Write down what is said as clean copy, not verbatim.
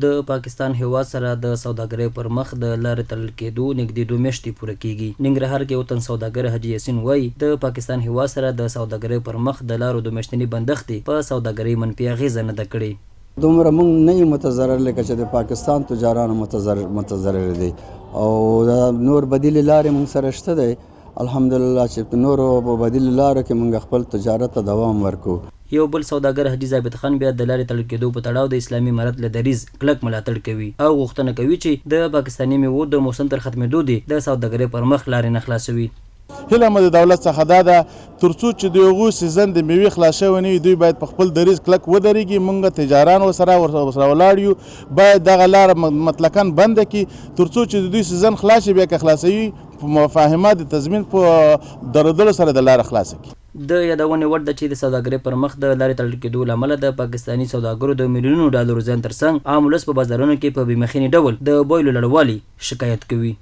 د پاکستان هېواد سره د سوداګرۍ پر مخ د لارې تړل کېدو نږدې دوه میاشتې پوره کېږي. ننګرهار کې یو تن سوداګر حاجي یاسین وايي، د پاکستان هېواد سره د سوداګرۍ پر مخ د لارو د میاشتني بندښت یې په سوداګرۍ منفي اغېزه نه ده کړې. دومره موږ نه یو متضرر لکه چې د پاکستان تجارانو متضرر دي او نور بدیلې لارې موږ سره شته دی. الحمدلله چې په نورو په بدیلو لارو کې مونږ خپل تجارت ته دوام ورکوو. یو بل سوداګر حاجي ضابط خان بیا د لارې تړل کېدو په تړاو د اسلامي امارت له دریځ کلک ملاتړ کوي او غوښتنه کوي چې د پاکستاني مېوو د موسم تر ختمېدو دې د سوداګرۍ پر مخ لارې نه خلاصوي. هیله مو د دولت څخه دا ده تر څو چې د هغو سیزن د میوې خلاص شوی نه وي دوی باید په خپل دریځ کلک ودریږي، مونږ تجاران ورسره ولاړ یو، باید دغه لاره مطلقاً بنده کړي تر څو چې د دوی سیزن خلاص شي بیا که خلاصوي په مفاهمه د تضمین په درلودلو سره د لاره خلاصه کړي. د یادونې وړ ده چې د سوداګرۍ پر مخ د لارې تړل کېدو له امله د پاکستاني سوداګرو د میلیونونو ډالرو زیان ترڅنګ عام ولس په بازارونو کې په بې مخینې ډول د بیو له لوړوالي شکایت کوي.